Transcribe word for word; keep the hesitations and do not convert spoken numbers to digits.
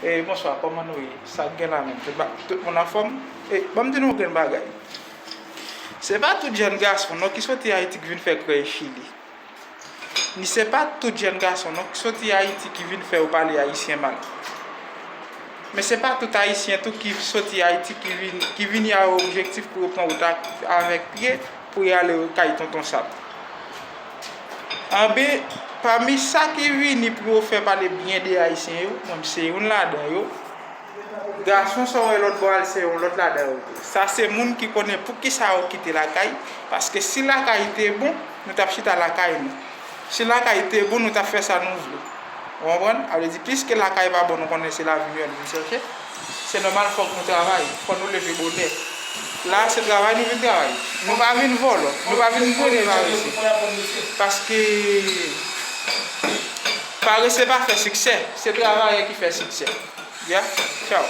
E bonswa, kòman nou ye? Sa k gen la menm? Tout ba- tout moun anfòm? E ban m di nou yon grenn bagay. Se pa tout jèn gason non ki soti Ayiti ki vin fè krèy Chili. Ni se pa tout jèn gason non ki soti Ayiti ki vin fè yo pale ayisyen mal. Men se pa tout ayisyen tou ki soti Ayiti ki vin, ki vini a objektif pou yo pran wout ak, avèk pye pou y ale kay tonton Sab. Anben, pami sa ki vini pou yo fè pale byen de ayisyen yo, mwen m se youn ladan yo. Gason sa w wè lòt bò a, se yon lòt ladan yo. Sa se moun ki konnen poukisa yo kite lakay, paske si lakay te bon, nou t ap chita lakay nou. Si lakay te bon, nou t ap fè sa nou vle. Ou konprann? Sa vle di, piske lakay pa bon, nou konnen se lavi nou vin chèche. Se nòmal, fòk nou travay, fòk nou leve bonè. La, se travay nou vin travay. Nou pa vin vòlò, nou pa vin vòlò parese. Paske parese pa fè siksè, se travayè ki fè siksè. Ya, tchaw.